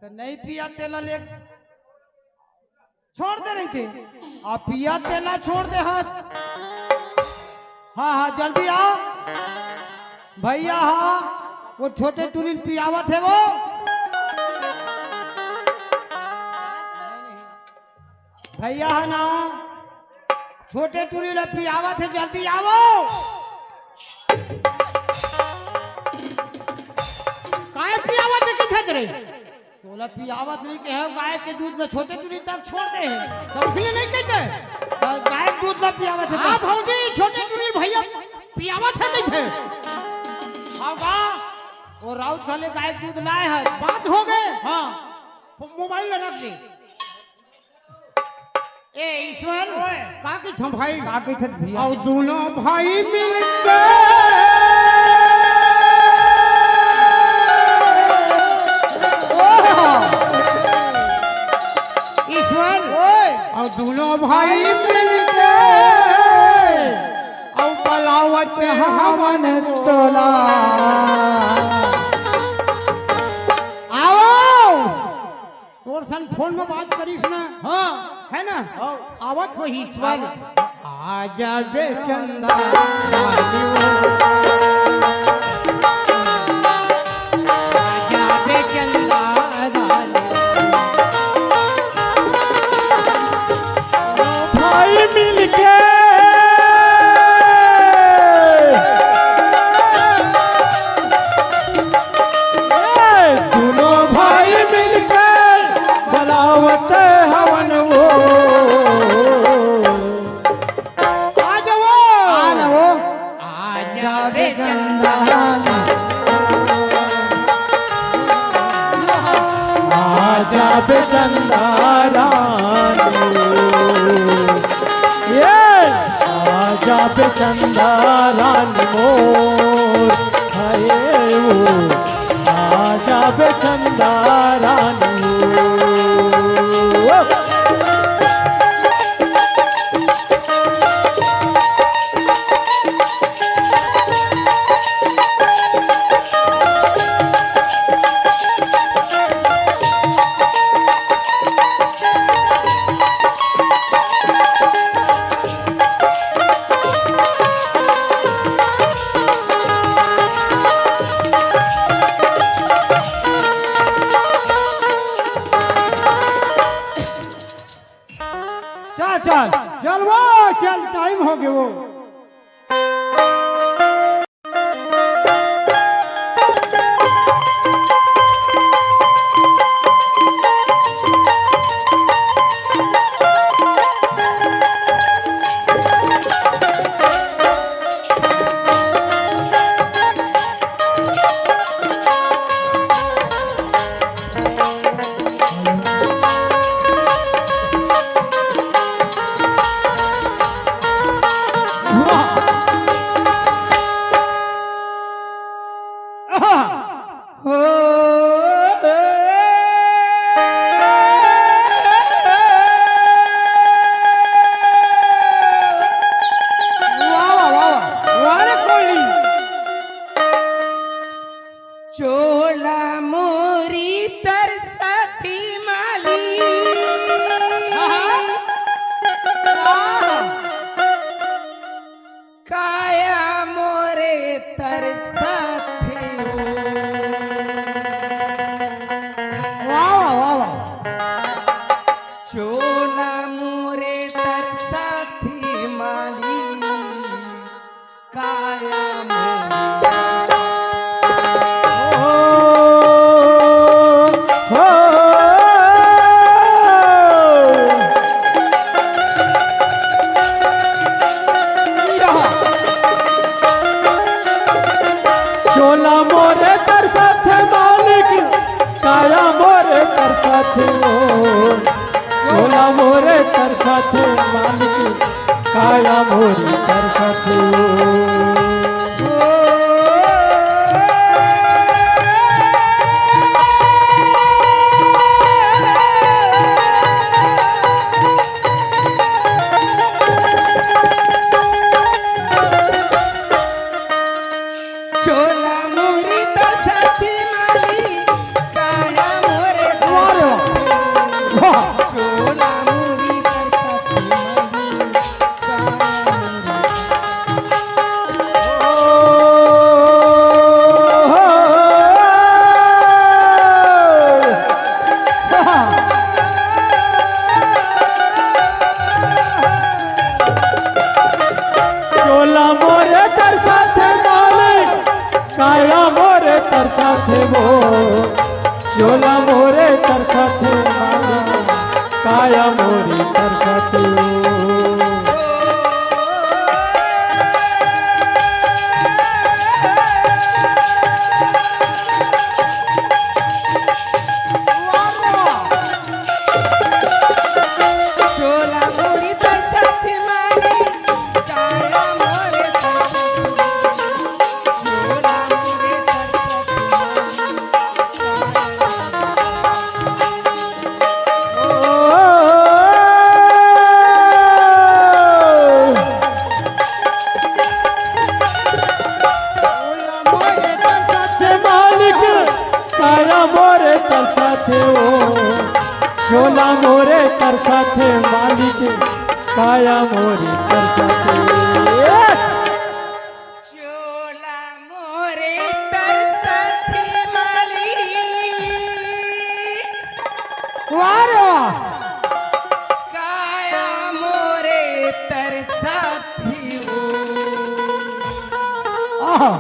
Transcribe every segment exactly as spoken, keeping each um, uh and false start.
नहीं पिया तेला ले छोड़ दे रहिथे। आ पिया तेला छोड़ दे हस। हाँ, हाँ, जल्दी आ। भैया, हाँ, वो छोटे टुरी ल पियावत हे वो। भैया, हाँ ना, छोटे टुरी ल पियावत हे, जल्दी आवो। काय पियावत हे किथे रे? तोला पियावत नहीं कहे, गाय के दूध ल छोटे टुरी तक छोड़ दे हे। त उसने नहीं कहते? त गाय के दूध ल पियावत हे हाँ त। भौजी, छोटे टुरी भैया पियावत हे कहिथे। हाँ बा, वो राउत घले गाय के दूध लाए हे। बात हो गए। हाँ। मोबाइल ल रख दे। ए ईश्वर, ओए। का कहिथन भाई? का कहिथन भैया? अउ दूनों भाई मिलके ओह! ईश्वर, ओए। अउ दूनों भाई मिलके अउ बलावत हवन तोला। आओ। तोर संग फोन में बात करिस ना। हाँ। है ना? हाँ। आवत होही ईश्वर। आवत। आजा बे चंदा रानी वो। आजा बे चंदा रानी। भाई मिलके ए, दूनों भाई मिलके बलावत हवन वो। आ जाओ। आ ना वो। आजा बे चंदा। आजा बे चंदा रानी। ये आजा बे चंदा रानी मोर, हाय ओ, आजा बे चंदा रानी ओ। चल, चल। चल वो, चल, टाइम हो गया वो। वाह, वाह, वाह, वाह। वाह रे कोयली। चोला मोरी तरसत हे माली। काया मोरे तरसत हे। वाह, वाह, वाह, वाह। चोला मोरे तरसत हे माली। काया मोरी। ओ, हो। चोला मोरे तरसत हे मालिक, काया मोरे तरसत हे ओ। चोला मोरे तरसत हे मालिक, काया मोरी तरसत हे। चोला मोरी तरसत हे माली, काया मोरे काया मोरे तरसथे वो, चोला मोरे तरसथे, काया मोरे तरसथे वो। काया मोरे तरसथे वो, चोला मोरे तरसथे मालिक, काया मोरे तरसथे। चोला मोरे तरसथे मालिक। वाह रे वाह। काया मोरे तरसथे वो। आहा।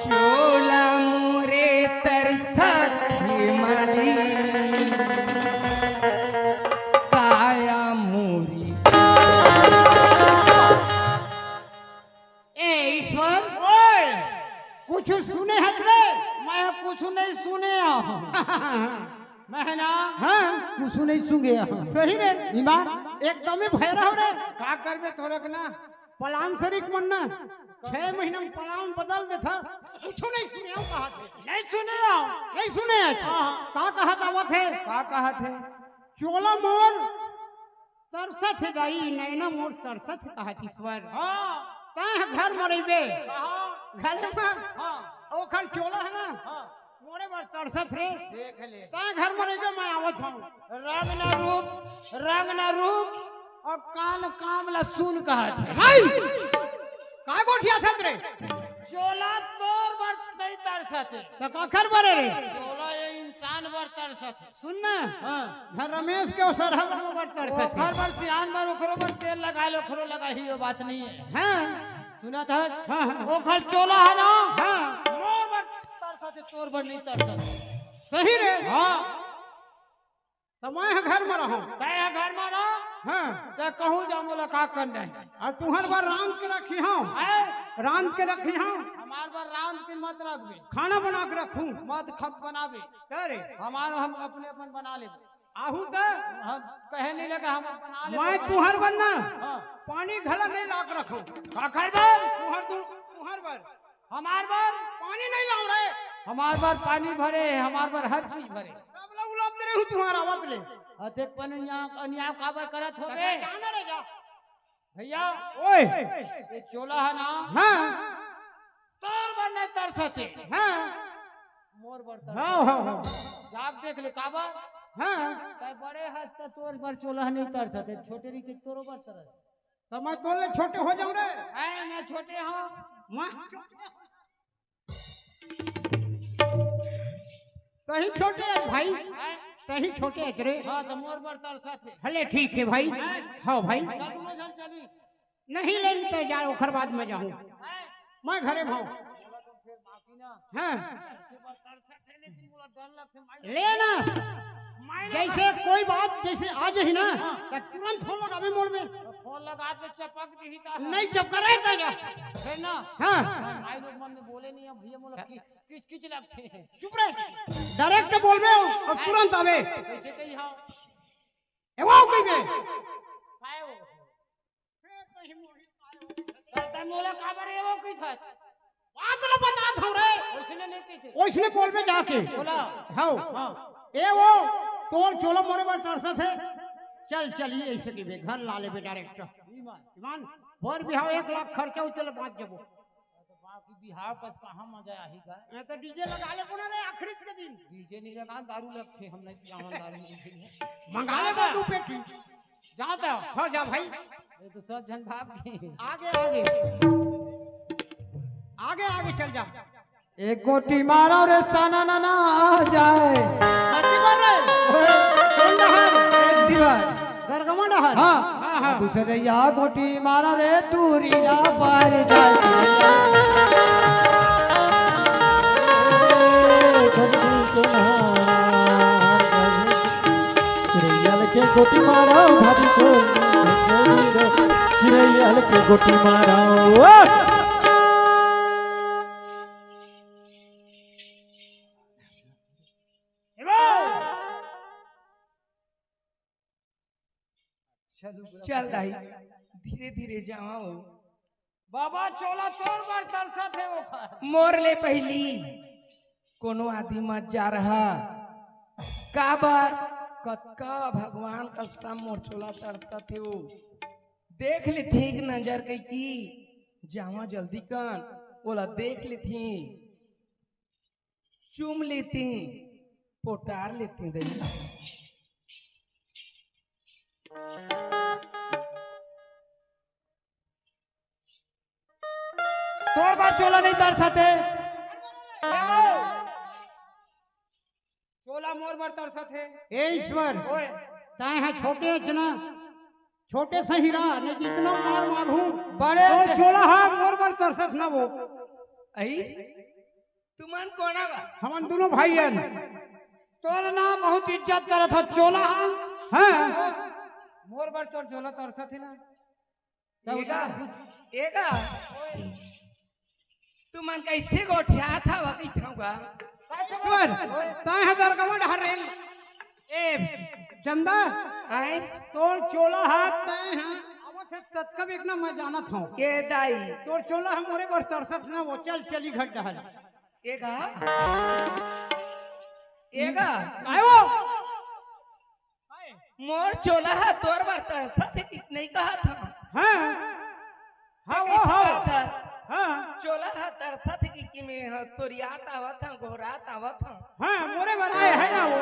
चोला मोरे तरसथे मालिक। काया मोरे। ए ईश्वर, ओए! कुछ सुने हस रे? मैं कुछ नहीं सुने हूँ। मैं ना हाँ। कुछ नहीं सुने हूँ। सही रे। ईमान? एकदम ही भैरा हो रे। का करबे तोरक ना? पलान सरीक मन ना छह महीना में पलान बदल देथा। कुछ नहीं सुने हूँ कहा थे। नहीं सुने हूँ। नहीं सुने हस? हाँ। का कहा आवत हे? का कहा थे? चोला मोर तरसथे दाई, नैना मोर तरसथे कहत ईश्वर। हाँ। तैं घर म रहिबे। कहाँ? घरे म। हाँ। ओखर चोला हे ना? हाँ। मोरे बर तरसथे रे। देख ले। तैं घर म रहिबे, मैं आवत हूँ। रंग ना रूप, रंग ना रूप, अउ कान काम ला सुन कहत हे। हाय! का गोठियाथस रे? चोला तोर बर नहीं तरसथे। त काखर बर रे? चोला ये इंसान बर तरसथे। सुन ना, हाँ। घर रमेश के अउ सरहब बर तरसथे। ओखर बर सियान बर, ओखरो बर तेल लगा ले, ओखरो लगा ही, वो बात नहीं है। हाँ। सुनत हस? हाँ, हाँ। ओखर चोला हे ना? हाँ। मोर बर तरसथे, तोर बर नहीं तरसथे। सही रे। हाँ। त मैं ह घर म रहूं। तैं ह घर म रह। हाँ। त कहूँ जा, मोला का करना हे? अउ तुंहर बर रांध के रखे हंव। हैं? रांध के रखे हंव। हमार बर रांध के मत रखबे। खाना बना के रखूं। मत खप बनाबे। का रे? हमार हम अपने अपन बना लेबे। आहू त? हम कहे नहीं लगा, हम बना लेबे। मैं तुंहर बर ना हाँ। पानी घला नहीं ला के रखंव। काखर बर? तुंहर दू, तुंहर बर। हमार बर? पानी नहीं लाव रे। हमार बर पानी भरे हे, हमार बर हर चीज भरे। सब ला उलात रहे हूँ तुम्हारा आवत ले। अ, देख पन यहाँ अनियाव काबर करत होबे? जाना रे जा। भैया, ओए। ये चोला हे ना? हाँ। तोर बर नहीं तरसथे। हाँ। मोर बर तरसथे। हाँ, हाँ, हाँ। जाग देख ले काबर? हाँ। तैं बड़े हस त तोर बर चोला नहीं तरसथे, छोटे रहिते तोरो बर तरस। त मैं तोर ले छोटे हो जाऊं रे। हैं, मैं छोटे हंव। मैं तहीं छोटे हस भाई। हैं? तहीं छोटे हस रे। हाँ, त मोर बर तरसथे। हले ठीक हे भाई। हैं? हाँ भाई। चल, दूनों झन चली। नहीं लेन त जा, ओखर बाद में जाहूं। हैं? मैं घरे भाव। हाँ। ले ना। जैसे कोई बात जैसे आ जाही ना, त तुरंत फोन लगाबे मोर में। फोन लगा दे, चपक दिही ता। नहीं चपका रहे ता जा। फिर ना। हाँ। भाई लोग मन में बोले नहीं, अब भैया मोला कि-, किच किच लगथे। चुप रहे। डायरेक्ट बोलबे अउ तुरंत आबे। कैसे कही हाँ? ए वो कहिबे। काय वो? त, त मोला काबर ए वो कहिथस? बात ल बतात हंव रे। ओइसने नहीं कहिथे। ओइसने बोलबे जाके। बोला। हव। हाँ। ए वो, तोर चोला मोरे बर तरसथे। चल, चल, ये ऐसे कहिबे, घर ला लेबे डायरेक्ट। ईमान। ईमान, बर बिहाव एक लाख खर्चा उचल बांच जबो। बाकी बिहाव कस कहाँ मजा आही का? ए, त डीजे लगा लेबो ना रे, आखिरी के दिन। डीजे नहीं लगा, दारू लगथे, हम नहीं पियावन दारू नहीं पिए। मंगा लेबो दू पेटी। जाता। हाँ, जा भाई। ये तो सब झन भाग गए। आगे, आगे। आगे, आगे चल जा। एक गोटी मारो रे, साना ना, ना आ जाए। मत कर रे। कौन डहर? एक दीवार। दरगमा डहर। हाँ। हाँ, हाँ। दूसरे या गोटी मारो रे, टूरी ना पर जाए। चिरैया लेके गोटी मारा, भाभी को चिरैया लेके गोटी मारा। चल दाई, धीरे धीरे जावा हो। बाबा, चोला तोर बर तरसत हे ओखर। मोर ले पहिली कोनो आदमी मत जा रहा। काबर? कतका भगवान कसम मोर चोला तरसत हे ओ। देख लेथे एक नजर कहिके जावा जल्दी कन, ओला देख लेथे। चूम लेते, पोटार लेते दई। तोर बर चोला नहीं तरसत हे। ए ओ, चोला मोर बर तरसत हे। ए ईश्वर, ओए। तैं ह छोटे अच ना, छोटे सही रहा, नहीं तो इतना मार मारहूं। बड़े तोर ते- चोला ह मोर बर तरसत ना वो। अई? तुमन कोन हव? हमन दोनों भाई हन। तोर ना बहुत इज्जत करत ह, चोला ह। हाँ। मोर बर तोर चोला तरसत हे ना। एगा, एगा। तुमन कैसे गोठियात हव कहिथव गा? पर तैं ह दरगवा डहर रेंग। ए, चंदा, आय? तोर चोला ह, तैं ह, आवत हे ततका बेर ना मैं जानत हूँ। ए दाई। तोर चोला ह मोरे बर तरसत ना, वो चल, चली घर डहर। एगा? एगा? आयो? मोर चोला ह तोर बर तरसत हे कि नहीं कहत हव? हाँ। हाँ, वो कइसे हो। कहत हस? हाँ। चोला ह तरसत हे कि, कि मैं ह सोरियात आवत हव, गोहरात आवत हव। हाँ, मोरे बर आय हे ना वो।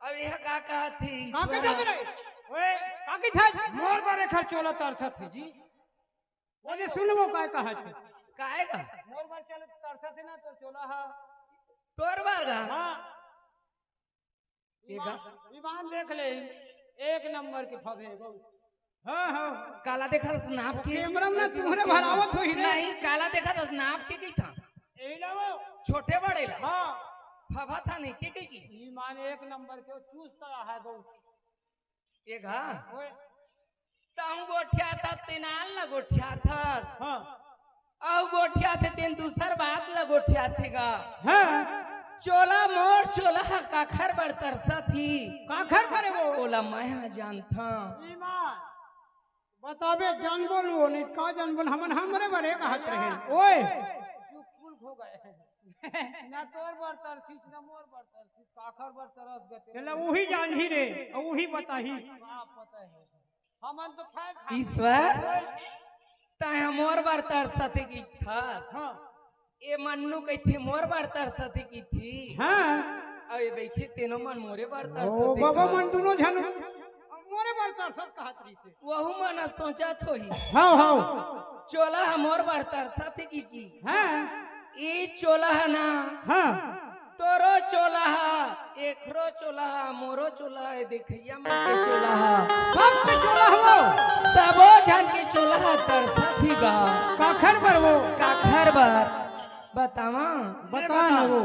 अब यह का कहत हे, का ईश्वर? कहत रहे? ओए, का कहत हे? मोर बर एखर चोला तरसत हे जी। ओने सुन वो काय कहत हे। काय गा? मोर बर चल तरसत हे ना तोर चोला ह। तोर बर गा? हाँ। एगा? ईमान, ईमान देख ले, एक नंबर के फबे गो। हाँ, हाँ। काला देखत हस नाप के? कैमरा में तुम्हरे भरावत होही रे। नहीं, काला देखत हस नाप के कहिथव? यही ला वो। छोटे बड़े ला? हाँ। फबा था नहीं, के, के की? ईमान एक नंबर के, वो चूस तरा है गो। एगा? ओए। तहूँ गोठियाथस, तेन आन ला गोठियाथस। हाँ। अउ गोठियाथे तेन दूसर बात ला गोठियाथे गा। हाँ। चोला मोर चोला ह काखर बर तरसत ही। काखर बर वो? ओला मैं ह जानथंव। ईमान। बताबे जानबो लो, नहीं का जानबो, हमन हमरे बरे कहत रहे। ओए। चुप कुल खो गए। ना तोर बर तरसीच, ना मोर बर तरसीच, काखर बर तरस गते। चला उही जानही रे, अउ उही बताही। का पता हे? हमन तो फैन खा ईश्वर, तैं ह मोर बर तरसत हे कहिथस। हाँ। ए मन्नू कहिथे मोर बर तरसत हे कहिथे। हाँ। अउ ए बइठे तेनो मन मोरे बर तरसत हे बाबा। मन दुनों झन मोरे बर तरसत कहत रहिसे। वहू मन सोचत होही। हाँ, हाँ। चोला ह मोर बर तरसत हे कहिके। हाँ। ए चोला ह ना। हाँ। तोरो चोला ह, एखरो चोला ह, मोरो चोला ह, ए देखइया मन के चोला ह। सबके चोला ह वो। सबो झन के चोला ह तरसत ही गा। काखर बर वो? काखर बर? बतावा। बता ना वो।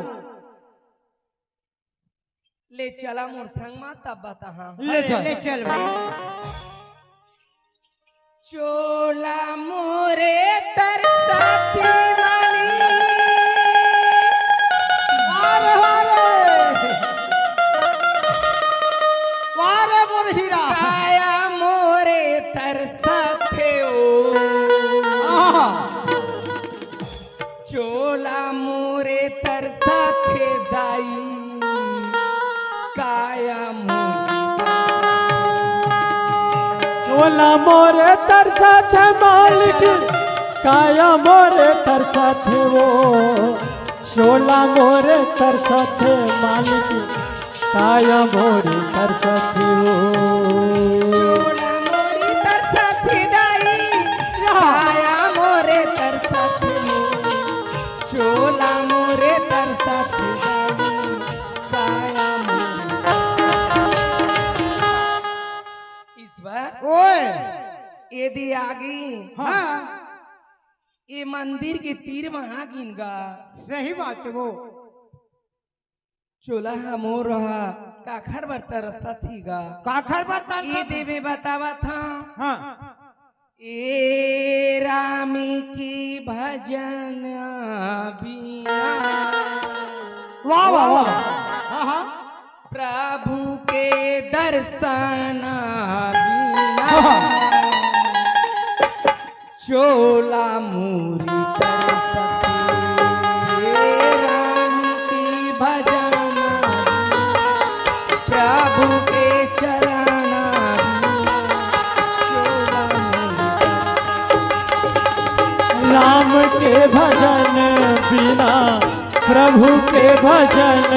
ले चला मोर संग मा तब बताहा। ले चल। ले चल भाई। चोला मोरे तरसत हे मालिक। वाह रे, वाह रे। वाह रे मोर हीरा। काया मोरे तरसत हे ओ। आहा। चोला मोरे तरसत हे दाई, काया मोरे। चोला मोरे तरसत हे मालिक, काया मोरे तरसत हे वो। चोला मोरे तरसत हे मालिक, काया मोरे तरसत हे वो। चोला मोरे तरसत हे दाई, या। काया मोरे तरसत हे वो। चोला मोरे तरसत हे दाई, काया मोरे। ईश्वर, ओए। ए दे आगी। हाँ। ए मंदिर के तीर म आगिन गा। सही बात हे वो। चोला ह मोर ह काखर बर तरसत ही गा। काखर बर तरसत ए ही? देवी बतावत हंव। हाँ। ए राम की भजन बिना। वाह, वाह, वाह। हाँ, हाँ। प्रभु के दर्शन बिना। हाँ। चोला मोरी तरसत हे, राम की भजन, प्रभु के चरण, चोला मोरी तरसत हे। राम के भजन बिना, प्रभु के भजन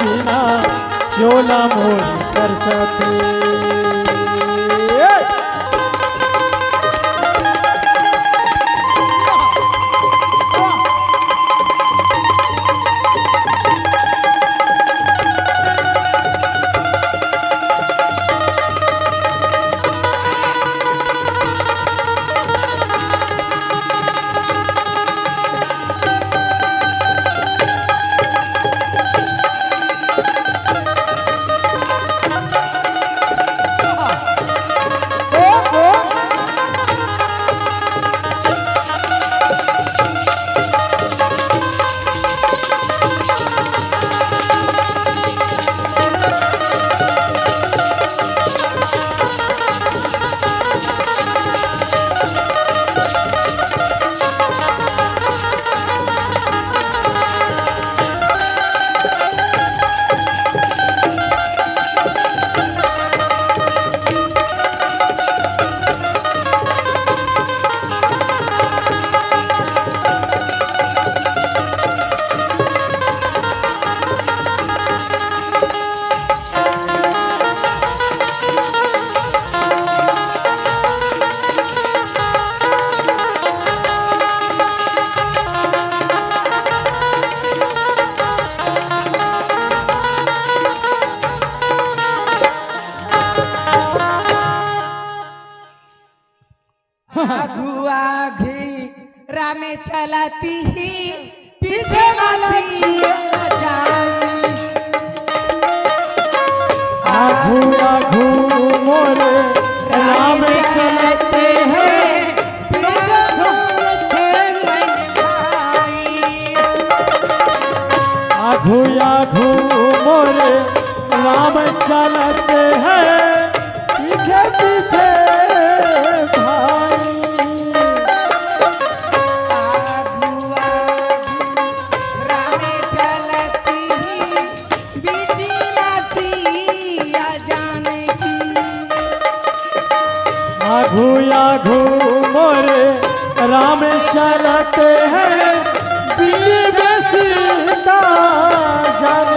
बिना, चोला मोरी तरसत हे। आगू आगू राम चलत ही, पीछे वाला सिया जाई। आगू आगू मोरे राम चलत हे, पीछे वाला सिया जाई। आगू आगू मोरे राम चलत हे, पीछे पीछे भाई। आगू आगू राम चलत ही, बीच में सिया जानकी। आगू आगू मोरे राम चलत हे, बीच में सीता जान